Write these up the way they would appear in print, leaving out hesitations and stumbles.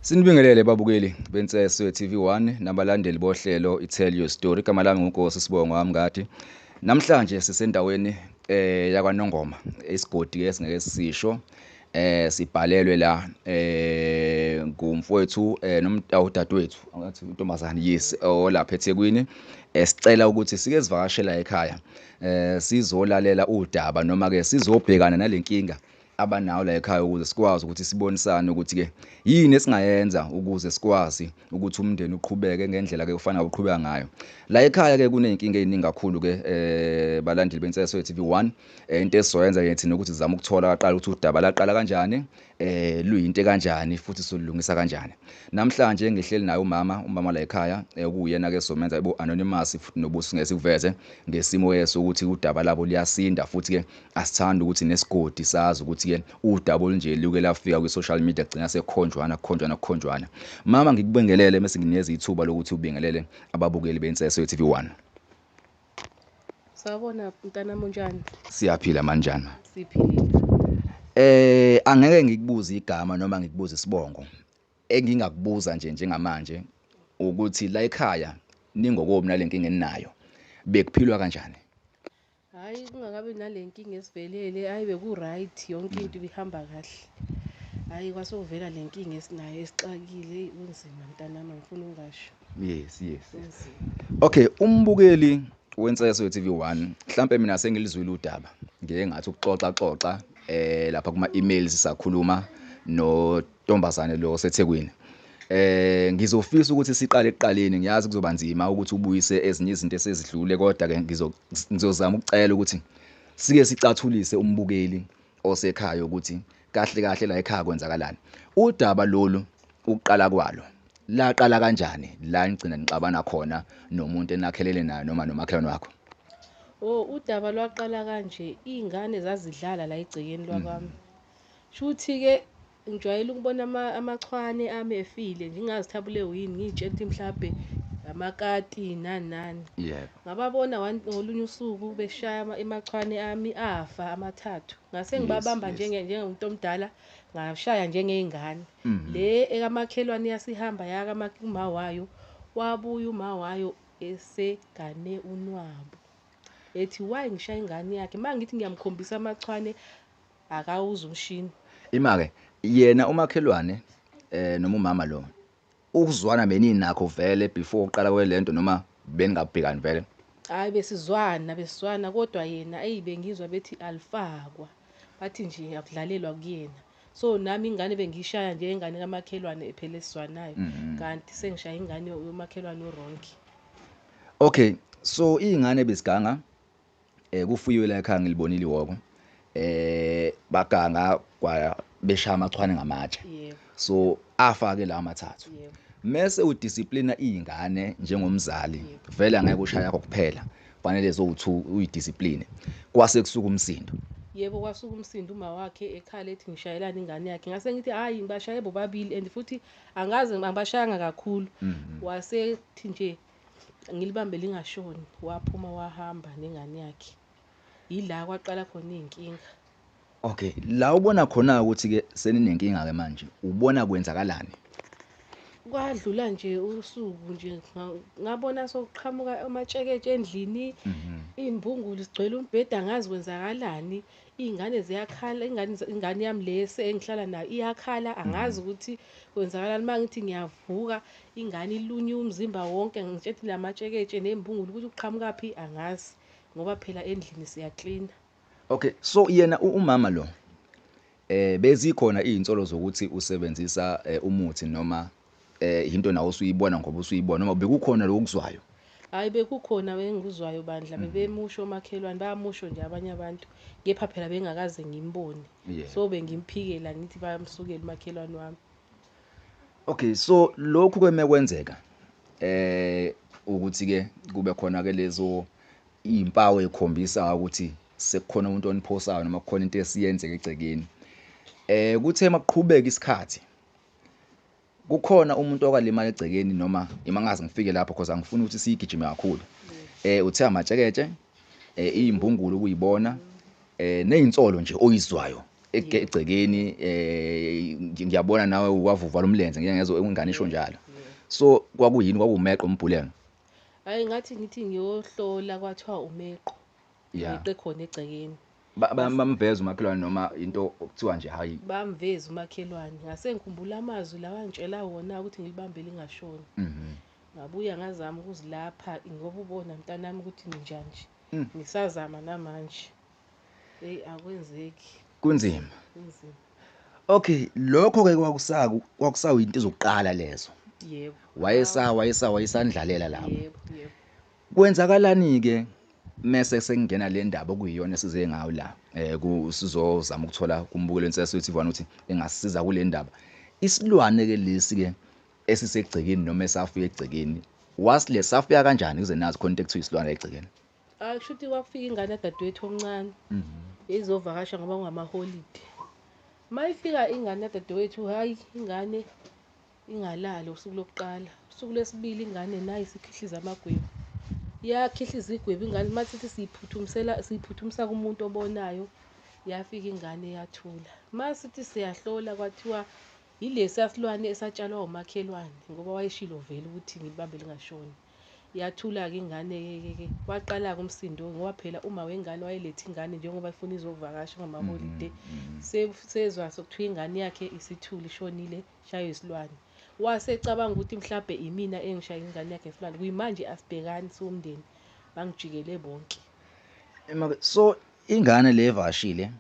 Sinibingelele babukeli beNseswe TV1 nabalandeli bohlelo iTell Your Story. Igama lami nguNkosi Sibongo Wamngadi. Namhlanje sisendaweni yakwaNongoma, isigodi ke singeke sisho. Sibhalelwe la ngumfowethu nomdadewethu, angathi untombazane, yes, olapha eThekwini. Sicela ukuthi sike sivakashela ekhaya. Sizolalela udaba noma ke sizobhekana nalenkinga abanawo la ekhaya ukuze sikwazi ukuthi sibonisane ukuthi ke yini esingayenza ukuze sikwazi ukuthi umndeni uqhubeke ngendlela ke ufana uqhubeka ngayo. La ekhaya ke kuneyinkinga eziningi kakhulu ke balandeli beNseswe TV1. Into esizoyenza ke thina ukuthi sizama ukuthola aqala ukuthi udaba laqala kanjani, luyinto kanjani futhi solungisa kanjani. Namhlanje ngihleli naye umama la ekhaya okuyena ke somenza ibo anonymous futhi nobuso ngesikuveze ngesimo yeso ukuthi udaba labo liyasinda futhi ke asithanda ukuthi nesigodi sazi ukuthi ke udaba olunje luke lafika kwi social media gcina sekukhonjwana kukhonjwana. Mama, ngikubingelele mase nginikeza ithuba lokuthi ubingelele ababukeli beNseswe TV1. Sawubona mntanami, unjani? Siyaphila manjani? Siphilile. Angeke ngikubuze igama noma ngikubuze isibongo. Engingakubuza nje njengamanje ukuthi la ekhaya ningokomi nalenkinga eninayo bekuphilwa kanjani? Hayi, kungakabi nalenkinga esivelele, hayi beku right, yonke into ibihamba kahle. Hayi kwasovela lenkinga esinayo esixakile, kunzima mntanami, ngifuna ungasho. Yes, yes. Kunzima. Okay, umbukeli weNseswe TV1 mhlambe mina sengilizwile udaba. Ngeke ngathi ukuxoxa xoxa lapha kuma emails sakhuluma no ntombazane lo oseThekwini. Ngizofisa ukuthi siqale ekuqaleni, ngiyazi kuzoba nzima ukuthi ubuyise ezinye izinto esezidlule, kodwa ke ngizozama ukucela ukuthi sike sicathulise umbukeli osekhaya ukuthi kahle kahle la ekhaya kwenzakalani. Udaba lolu ukuqala kwalo laqala kanjani la nigcina nixabana khona nomuntu enakhelele naye noma nomakhelwane wakho? Oh, udaba lwaqala kanje, izingane zazidlala la egcekeni lwakwami. Shuthi ke ngijwayele ukubona amachwane ami efile, ngingazithabule yini, ngiyitshela ukuthi mhlawumbe amakati nani nani. Yebo. Ngababona ngolunye usuku beshaya amachwane ami afa amathathu. Ngase ngibabamba njengomuntu omdala, ngashaya njengezingane. Le ekamakhelwane yasihamba yaka uma wayo, wabuya uma wayo esegane unwabu. Ethi why ngishaya ingane yakhe? Mangithi ngiyamkhombisa amachwane akawuza umshini. Ima ke yena umakhelwane noma umama lo ukuzwana benini nakho vele before uqala kwelento noma beningabhekani vele? Hayi besizwana kodwa yena bengizwa bethi alifakwa, bathi nje akudlalelwa kuyena. So nami ingane bengishaya nje ingane kamakhelwane ephele esizwanayo, kanti sengishaya ingane yomakhelwane uronki. Okay, so ingane besiganga kufuyiwe la ekhaya, ngilibonile ihhoko. Baganga kwa beshaya amachwane ngamatshe. Yebo. So afake la amathathu. Yebo. Mase udisciplina izingane njengomzali, vele angeke ushaya yakho kuphela, fanele zowu2 uyidiscipline. Kwase kusuka umsindo. Yebo, kwasuka umsindo, uma wakhe ekhala ethi ngishayelana ingane yakhe. Ngase ngithi hayi ngibashaye bobabili and futhi angaze ngibashayanga kakhulu. Wasethi nje ngilibambe lingashoni, waphuma wahamba nengane yakhe. Yila kwaqala khona inkinga. Okay, la ubona khona ukuthi ke seninenkinga ke manje, ubona kwenzakalani? Kwadlula nje usuku nje ngabona sokuqhamuka amatsheketshe endlini, izimbungulu zigcwele umbheda, angazi kwenzakalani. Izingane ziyakhala, ingane yami lesi engihlala nayo iyakhala, angazi ukuthi kwenzakalani. Mangithi ngiyavuka ingane ilunye umzimba wonke, ngitshela lamatsheketshe nezimbungulu ukuthi uqhamuka phi angazi, ngoba phela endlini siyaklina. Okay, so yena umama lo bezikhona izinsolo zokuthi usebenzisa umuthi noma into nawo usuyibona ngoba usuyibona, noma bekukhona lokuzwayo? Hayi bekukhona bengikuzwayo bandla, bebemusho omakhelwane, bayamusho nje abanye abantu, kepha phela bengakaze ngimbone. So bengimphikela ngithi bayamsukela umakhelwane wami. Okay, so lokhu ke mekwenzeka ukuthi ke kube khona ke lezo izimpawu ezikhombisa ukuthi sekukhona umuntu oniphosayo noma kukhona into esiyenzeka egcekeni. Kuthe makuqhubeka isikhathi kukhona umuntu okalimala egcekeni noma imangazi ngifike lapho because angifuni ukuthi siyigijime kakhulu. Uthe amatsheketshe, izimbungulu kuyibona, nezinsolo nje oyizwayo egcekeni, Ngiyabona nawe wavuvala umlenze, ngeke ngezwe ingane isho njalo. So kwakuyini, kwakuwumeqo umbhulelo? Hayi, ngathi ngithi ngiyohlola kwathiwa umeqo. Ngiqe khona egcekeni. Bamveza umakhelwane noma into okuthiwa nje hayi? Bamveza umakhelwane. Ngase ngikhumbula amazwi lawa angitshela wona ukuthi ngilibambe lingashoni. Ngabuya ngazama ukuzilapha ngoba ubona mntanami ukuthi nginjani nje. Ngisazama namanje. Hey, akwenzeki. Kunzima. Kunzima. Okay, lokho ke kwakusawu into ezokuqala lezo. Yebo. Wayesandlalela lapho. Yebo, yebo. Kwenzakalani ke mase sengena le ndaba okuyiyona esize ngayo la, sizozama ukuthola kumbukelo Insesi TV ukuthi engasisiza kule ndaba. Isilwane ke lesi ke esisegcekeni noma esafika egcekeni, wasile safika kanjani kuze nazi contact isilwane egcekeni? Akusho ukuthi kwafika ingane yadadewethu omncane. Izovakasha ngoba kungamaholide. Mayifika ingane yadadewethu, hayi ingane ingalali usuku lokuqala. Usuku lwesibili ingane nayi isikhihliza amagwebu. Iyakhihliza igwebu ingane, masithi siyiphuthumisela kumuntu obonayo, yafika ingane yathula. Masithi siyahlola kwathiwa yilesiya silwane esatshalwa umakhelwane ngoba wayeshilo vele ukuthi ngilibambe lingashoni. Yathula-ke ingane-ke, waqala-ke umsindo ngoba phela uma wengane wayeletha ingane njengoba efuna izovakasha ngamaholide. Sezwa sekuthiwa ingane yakhe isithule ishonile, ishaywe isilwane. Wasecabanga ukuthi mhlambe imina engishaya ingane yakhe isilwane. Kuyimanje asibhekani siwumndeni, bangijikele bonke. So ingane le evakashile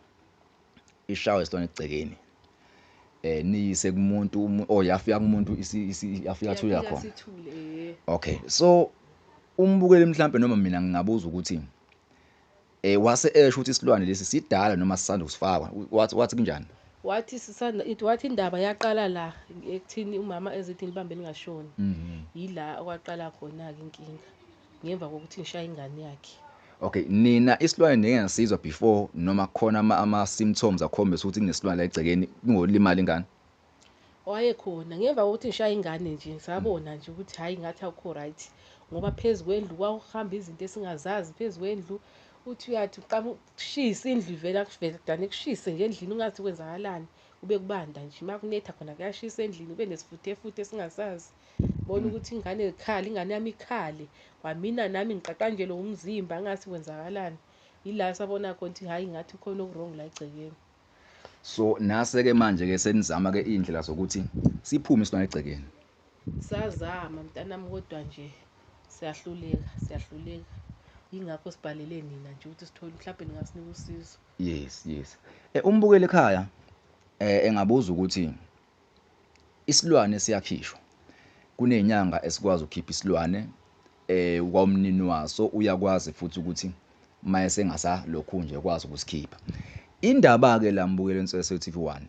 ishawe isilwane egcekeni. Niyise kumuntu yafika kumuntu yafika thula khona. Okay, so umbukeli mhlambe noma mina ngingabuza ukuthi wase esho ukuthi isilwane lesi sidala noma sisanda kusifakwa, wathi kunjani? Wathi sisanda, wathi indaba yaqala la ekuthini umama ezithi libambe lingashoni. Yila okwaqala khona ke inkinga ngemva kokuthi ngishaye ingane yakhe. Okay, nina isilwane nike ngasizwa before noma khona ama symptoms akhombisa ukuthi kunesilwane la egcekeni kungolimala ingane? Wayekhona ngemva kokuthi ngishaye ingane nje, sabona nje ukuthi hayi ngathi akukho right ngoba phezulu kwendlu kwakuhamba izinto esingazazi phezulu kwendlu. Uthi uyathi uqala ukushisa indlu ivela kuvele kushise nje endlini ungathi kwenzakalani, kube kubanda nje makunetha khona kuyashisa endlini, kube nesifuthe esingasazi. Bona ukuthi ingane ikhala, ingane yami ikhale, kwamina nami ngiqaqanjelwe umzimba ngathi kwenzakalani. Yila sabona khona ukuthi hayi ngathi khona okurong la egcekeni. So nase ke manje ke senizama ke indlela zokuthi siphume isilwane egcekeni. Sazama mntanami kodwa nje siyahluleka, siyahluleka. Yingakho sibhalele nina nje ukuthi sithole mhlawumbe ningasinika usizo. Yes, yes. Umbukeli ekhaya engabuza ukuthi isilwane siyakhishwa. Kunezinyanga esikwazi ukukhipha isilwane kwamnini waso, uyakwazi futhi ukuthi maye sengasa lokhu nje kwazi ukusikhipha. Indaba ke la mbukeli Insesi TV1,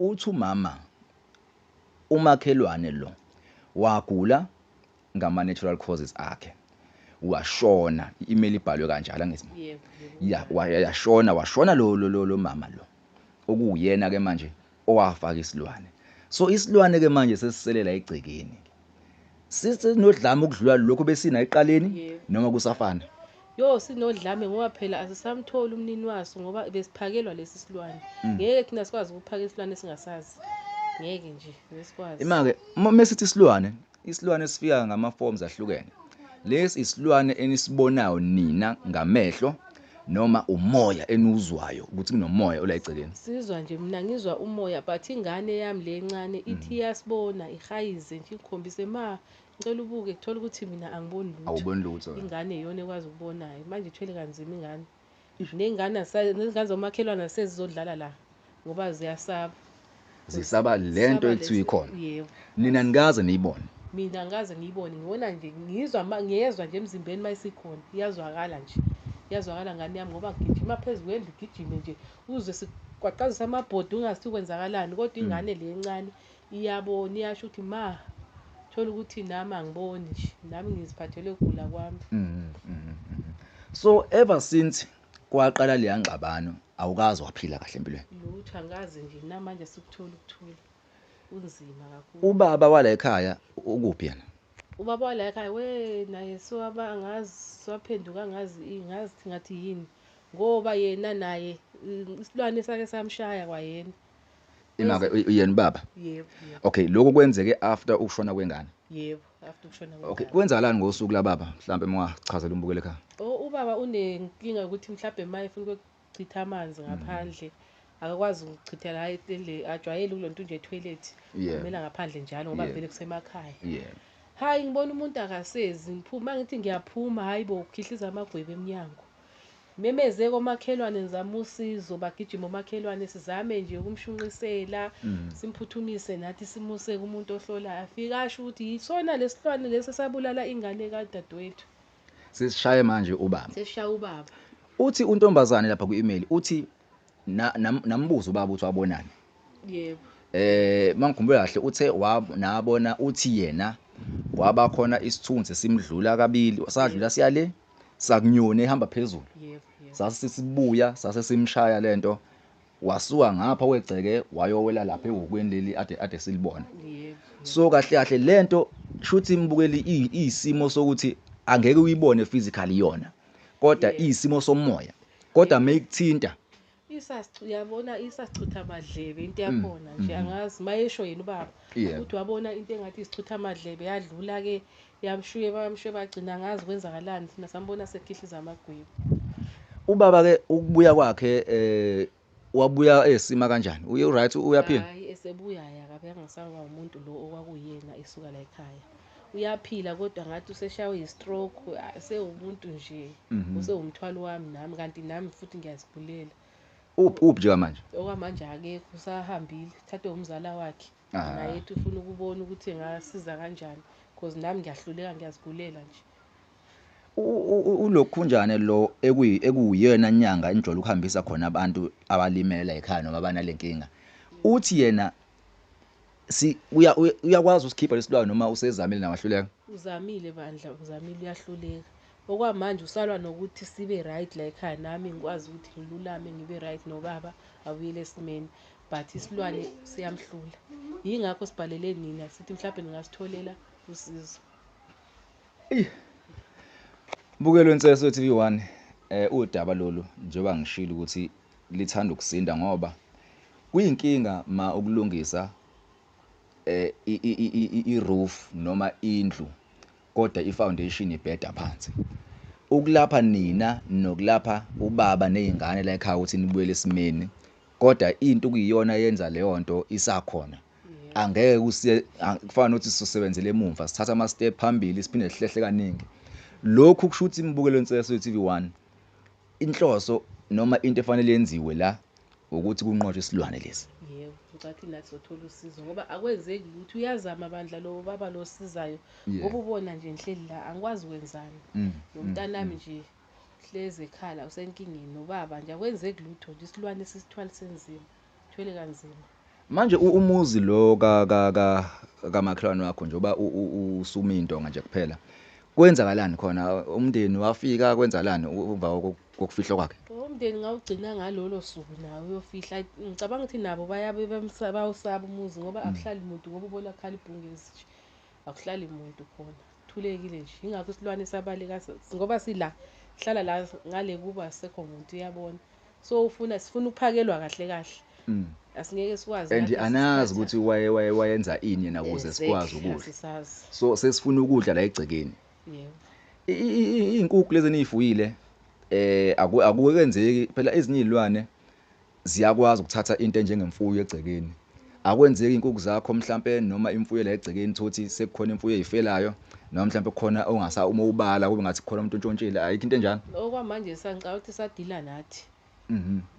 uthi umama umakhelwane lo wagula ngama natural causes akhe, washona. I-email ibhalwe kanjalo angithi? Yebo. Ya, yashona, washona lo mama lo okuyena ke manje owafaka isilwane. So isilwane ke manje sesiselela egcekeni, sisenodlame ukudlula lokho besina eqaleni noma kusafana? Yo, sinodlame ngoba phela asisamtholi umnini waso ngoba besiphakelwa lesi silwane. Ngeke thina sikwazi ukuphaka isilwane esingasazi, ngeke nje ngesikwazi. Ima-ke mesithi isilwane, isilwane sifika ngama forms ahlukene. Lesi isilwane enisibonayo nina ngamehlo noma umoya enuzwayo ukuthi kunomoya ola egcekeni? Sizwa nje, mina ngizwa umoya, but ingane yami le encane ithi iyasibona, ihayize nje ikhombise ma ngicela ubuke, kuthola ukuthi mina angiboni lutho. Awuboni lutho. Ingane iyona ekwazi ukubonayo. Manje ithwele kanzima ingane. Nengane zomakhelwane sezizodlala la ngoba ziyasaba. Zisaba lento ekuthiwa ikhona. Yebo. Nina nikaze niyibone? Mina ngikaze ngiyibone, ngibona nje, ngizwa ngiyezwa nje emzimbeni mayisikhona, iyazwakala nje. Iyazwakala ngane yami ngoba gijima phezulu kwendlu, gijime nje uze sikwaqazisa amabhodi ungazi kwenzakalani, kodwa ingane le encane iyabona, iyasho ukuthi ma, thola ukuthi nami angiboni nje, nami ngiziphathele ukugula kwami. So ever since kwaqala le ngxabano awukazi waphila kahle empilweni? Lutho, angazi nje namanje sikuthola ukuthula, kunzima kakhulu. Ubaba wala ekhaya ukuphi yena? Ubaba wala ekhaya we naye sowaba angazi, sowaphenduka angazi, ngazi ngathi yini ngoba yena naye isilwane sake samshaya kwayena. Imake yena baba. Yebo, yebo. Okay, lokho kwenzeke after ukushona kwengane. Yebo, after ukushona kwengane. Okay, kwenzakalani ngosuku la baba? Mhlambe mungachazela umbukeli ekhaya. Oh, ubaba unenkinga ukuthi mhlambe maye ufuna ukuchitha amanzi ngaphandle. Akakwazi ukuchithela hayi ajwayele kulonto nje toilet. Kumele ngaphandle njalo ngoba vele kusemakhaya. Yeah. Hayi ngibona umuntu akasezi ngiphuma ngithi ngiyaphuma hayibo ukhihliza amagwebe eminyango. Memeze komakhelwane ngizama usizo bagijima omakhelwane sizame nje ukumshunqisela simphuthumise nathi simuse kumuntu ohlolayo afika asho ukuthi yisona lesilwane lesi sabulala ingane kadadewethu. Sesishaye manje ubaba. Sesishaya ubaba. Uthi untombazane lapha ku-email uthi nambuzo ubaba uthi wabonani. Yebo. Mangikhumbula kahle uthe nabona uthi yena kwaba khona isithunzi simdlula kabili sadlula siyale sakunyoni ehamba phezulu. Yebo. Sase sibuya sase simshaya lento wasuka ngapha wegceke wayowela lapha ehokweni leli ade silibona. Yebo. So kahle kahle lento shuthi imbukeli isimo sokuthi angeke uyibone physically yona kodwa isimo somoya kodwa mayikuthinta uyabona isasichutha amadlebe into yakhona nje angazi mayesho yena ubaba uthi wabona into engathi isichutha amadlebe yadlula ke yamshuye bamshuye bagcina angazi kwenzakalani thina sambona sekhihliza amagwebu. Ubaba ke ukubuya kwakhe wabuya esima kanjani? Uye right uyaphila? Hayi esebuya akabe angasaba umuntu lo okwakuyena esuka la ekhaya. Uyaphila kodwa ngathi useshawe yi-stroke sewumuntu nje usewumthwalo wami nami kanti nami futhi ngiyazigulela. Uphi njengamanje? Okwamanje akekho usahambile thathwe umzala wakhe. Naye ethi ufuna ukubona ukuthi engasiza kanjani because nami ngiyahluleka ngiyazigulela nje. Ulokhunjane lo ekuyena nyanga enjolo ukuhambisa khona abantu abalimela ekhaya noma abanalenkinga. Uthi yena si uyakwazi usikhipha lesilwane noma usezamile nawahluleka? Uzamile bandla, uzamile uyahluleka. Okwamanje usalwa nokuthi sibe right la ekhaya nami ngikwazi ukuthi ngilulame ngibe right nobaba abuyele esimeni but isilwane siyamhlula. Yingakho sibhalele nina sithi mhlawumbe ningasitholela usizo. Mbukelo Nseso TV1 udaba lolu njengoba ngishilo ukuthi lithanda ukusinda ngoba kuyinkinga ma ukulungisa i-roof noma indlu kodwa i-foundation ibheda phansi. Ukulapha nina nokulapha ubaba nezingane la ekhaya ukuthi nibuyele esimeni kodwa into kuyiyona yenza leyo nto isakhona. Angeke kusiye kufana nokuthi sisebenzele emumva sithatha ama step phambili siphinde sihlehle kaningi. Lokhu kusho ukuthi imbukelo Nseso TV1 inhloso noma into efanele yenziwe la ukuthi kunqotshwe isilwane lesi. Yebo, ngicathi nathi sothola usizo ngoba akwenzeki lutho uyazama bandla lo baba lo sizayo ngoba ubona nje ngihleli la angikwazi ukwenzani. Nomntanami nje hleze ekhala usenkingeni nobaba nje akwenzeki lutho nje isilwane sisithwala senzima thwele kanzima. Manje umuzi lo ka kamakhelwane wakho njengoba usuma intonga nje kuphela kwenzakalani khona umndeni wafika kwenzakalani umva kokufihlwa kwakhe? Umndeni ngawugcina ngalolo suku nawe uyofihla ngicabanga ukuthi nabo bayabe bawusaba umuzi ngoba akuhlali muntu ngoba ubona khala ibhungezi nje akuhlali muntu khona thulekile nje ingakho isilwane sabaleka ngoba sila hlala la ngale kuba sekho umuntu uyabona so ufuna sifuna ukuphakelwa kahle kahle. Asingeke sikwazi and anazi ukuthi wayenza ini yena ukuze sikwazi ukudla. So sesifuna ukudla la egcekeni. Yebo. Izinkukhu lezi enizifuyile akukwenzeki phela ezinye izilwane ziyakwazi ukuthatha into enjengemfuyo egcekeni. Akwenzeki izinkukhu zakho mhlambe noma imfuyo la egcekeni thothi sekukhona imfuyo ezifelayo noma mhlambe kukhona ongasa uma ubala kube ngathi kukhona umuntu ontshontshile ayikho into enjalo. Okwamanje sangicabanga ukuthi sadila nathi.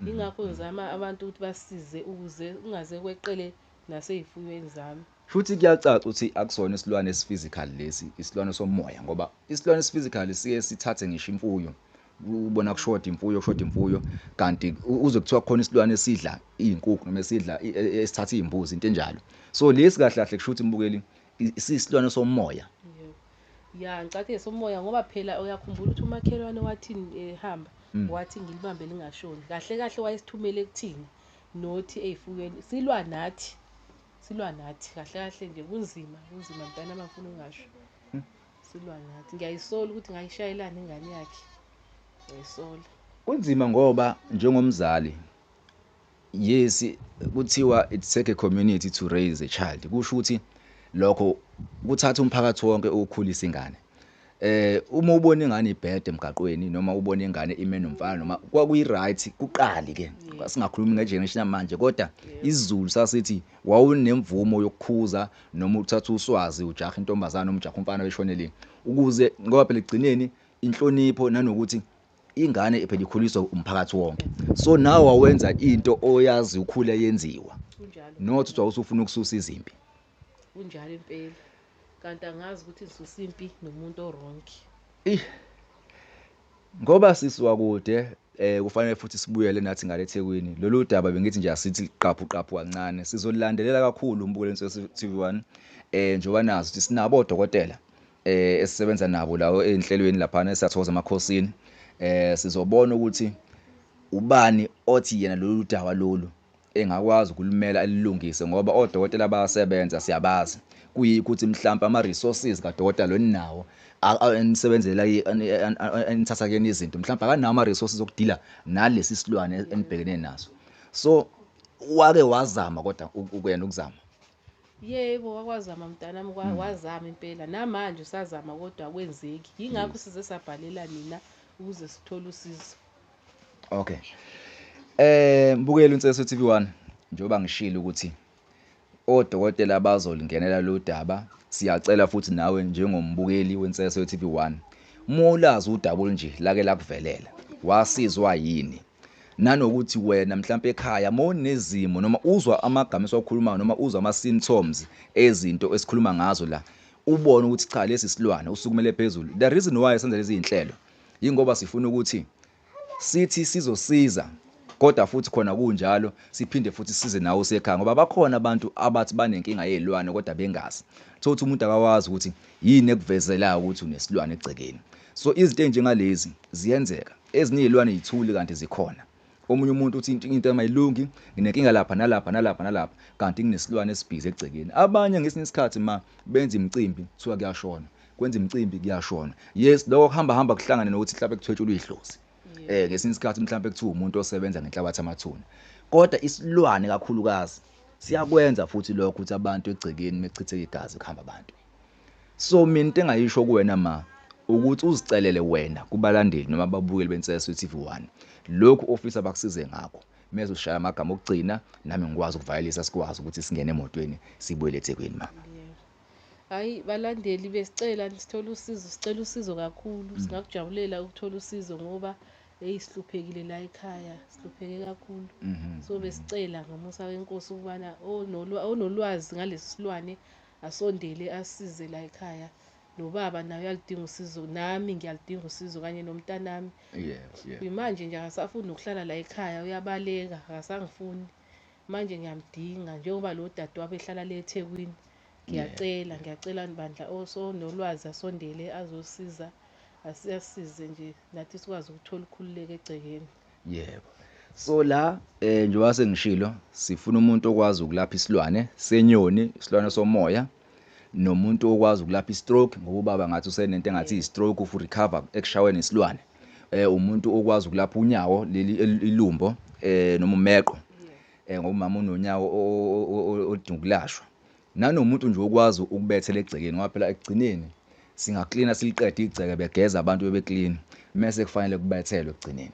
Ingakho ngizama abantu ukuthi basize ukuze ungaze kweqele naseyifuyweni zami. Futhi kuyacaca ukuthi akusona isilwane esiphysical lesi, isilwane somoya ngoba isilwane esiphysical siye sithathe ngisho imfuyo. Ubona kushoda imfuyo, kushoda imfuyo kanti uze kuthiwa khona isilwane esidla izinkukhu noma esidla esithatha izimbuzi into enjalo. So lesi kahle kahle kusho ukuthi imbukeli isilwane somoya. Ya ngicathi somoya ngoba phela uyakhumbula ukuthi umakhelwane wathi ehamba wathi ngilibambe lingashoni. Kahle kahle wayesithumele kuthina nothi eyifuyweni silwa nathi. Silwa nathi kahle kahle nje kunzima kunzima mntana abafuna ungasho. Silwa nathi ngiyayisola ukuthi ngayishayelana ingane yakhe. Ngiyayisola. Kunzima ngoba njengomzali Yes, kuthiwa it take a community to raise a child. Kusho ukuthi lokho kuthatha umphakathi wonke ukukhulisa ingane. Uma ubona ingane ibhede emgaqweni noma ubona ingane ime nomfana noma kwakuyi right kuqali ke, singakhulumi ngegeneration manje, kodwa isiZulu sasithi wawunemvumo yokukhuza noma uthatha uswazi ujaha intombazana noma ujaha umfana weshoneleni, ukuze ngoba phela egcineni inhlonipho nanokuthi ingane phela ikhuliswa umphakathi wonke. So nawe wawenza into oyazi ukhule yenziwa, not ukuthi wawusufuna ukususa izimpi. Kunjalo impela. Kanti angazi ukuthi ngisusa impi nomuntu o-wrong. Ngoba sisuka kude, kufanele futhi sibuyele nathi ngale eThekwini. Lolu daba bengithi nje asithi qaphu qaphu kancane, sizolilandelela kakhulu umbukeli TV1. Njengoba nazi ukuthi sinabo odokotela esisebenza nabo lawo ezinhlelweni laphana esiyathokoza emakhosini. Sizobona ukuthi ubani othi yena lolu daba lolu engakwazi ukulimela alilungise, ngoba odokotela bayasebenza, siyabazi. Kuyikuthi mhlawumbe ama resources kadokotela lo ninawo anisebenzela enithatha kuyena izinto, mhlawumbe akanawo ama resources okudila nalesi silwane enibhekene naso. So wake wazama kodwa ukuyena ukuzama? Yebo, wakwazama mntanami, wazama impela. Namanje usazama kodwa akwenzeki. Yingakho size sabhalela nina ukuze sithole usizo. Okay. Mbukeli Nseso TV1, njengoba ngishilo ukuthi odokotela bazolingenela lo daba, siyacela futhi nawe njengombukeli weNseso TV1, molazi udaba olunje lake lakuvelela, wasizwa yini? Nanokuthi wena mhlambe ekhaya mawunezimo noma uzwa amagama esiwakhulumayo noma uzwa ama symptoms ezinto esikhuluma ngazo la, ubone ukuthi cha lesi silwane usukumele phezulu. The reason why senza lezi zinhlelo yingoba sifuna ukuthi sithi sizosiza, kodwa futhi khona kunjalo siphinde futhi size nawe usekhaya, ngoba bakhona abantu abathi banenkinga yezilwane kodwa bengazi. Thothi umuntu akawazi ukuthi yini ekuvezelayo ukuthi unesilwane egcekeni. So izinto ezinjengalezi ziyenzeka, ezinye izilwane izithuli kanti zikhona. Omunye umuntu uthi into amayilungi, nginenkinga lapha nalapha nalapha nalapha, kanti kunesilwane esibhizi egcekeni. Abanye ngesinye isikhathi ma benza imicimbi kuthiwa kuyashona, kwenza imicimbi kuyashona. Yes, lokho kuhamba hamba kuhlangane nokuthi mhlawumbe kuthwetshulwe idlozi. Ngesinye isikhathi mhlawumbe kuthiwa umuntu osebenza ngenhlabathi amathuna. Kodwa isilwane kakhulukazi siyakwenza futhi lokho ukuthi abantu egcekeni mechitheke igazi kuhamba abantu. So mina into engayisho kuwena ma ukuthi uzicelele wena kubalandeli noma ababukeli beNseso TV1 lokhu ofisa bakusize ngakho, mase ushaya amagama okugcina nami ngikwazi ukuvalelisa, sikwazi ukuthi singene emotweni sibuyele eThekwini ma. Hayi balandeli, besicela sithole usizo, sicela usizo kakhulu. Singakujabulela ukuthola usizo ngoba hey sihluphekile la ekhaya, sihlupheke kakhulu. So besicela ngomusa wenkosi ukubana onolwazi ngalesi silwane asondele asize la ekhaya. Nobaba naye uyalidinga usizo, nami ngiyalidinga usizo kanye nomntanami. Manje nje akasafuni nokuhlala la ekhaya, uyabaleka, akasangifuni. Manje ngiyamdinga njengoba lo dadewabo ehlala le eThekwini. Ngiyacela, ngiyacela bandla osonolwazi asondele azosiza, asiyasize nje nathi sikwazi ukuthola ukukhululeka egcekeni. Yebo. So la njengoba sengishilo, sifuna umuntu okwazi ukulapha isilwane senyoni, isilwane somoya, nomuntu okwazi ukulapha istroke, ngoba ubaba ngathi usenento engathi istroke ufu recover ekushaweni isilwane. Umuntu okwazi ukulapha unyawo leli ilumbo noma umeqo, ngoba umama unonyawo odinga ukulashwa. Nanomuntu nje okwazi ukubethela egcekeni, ngoba phela ekugcineni singaklina siliqede igceke begeza abantu bebeclean, mase kufanele kubethelwe ekugcineni.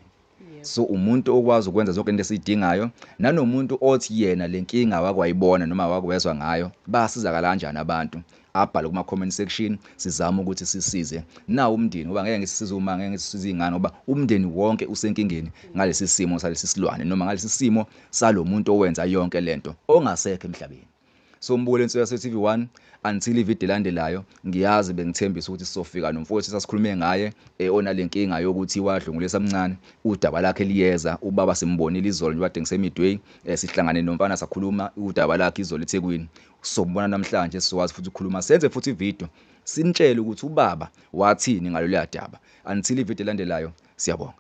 So umuntu okwazi ukwenza zonke into esiyidingayo, nanomuntu othi yena lenkinga wakwayibona noma wakwezwa ngayo, basizakala kanjani abantu, abhale kuma comment section, sizame ukuthi sisize nawo umndeni, ngoba ngeke ngisisize uma ngeke ngisisize ingane, ngoba umndeni wonke usenkingeni ngalesi simo salesi silwane noma ngalesi simo salomuntu owenza yonke lento ongasekho emhlabeni. So mbukeli Nseso TV1 until ivideo elandelayo, ngiyazi bengithembisa ukuthi sizofika nomfowethu sasikhulume ngaye onalenkinga yokuthi wadlungulisa omncane, udaba lakhe liyeza. Ubaba simbonile izolo nje kade ngisemidway, sihlangane nomfana sakhuluma udaba lakhe izolo eThekwini. Sobona namhlanje sizokwazi futhi ukukhuluma, senze futhi ivideo sinitshele ukuthi ubaba wathini ngalolu daba. Until ivideo elandelayo, siyabonga.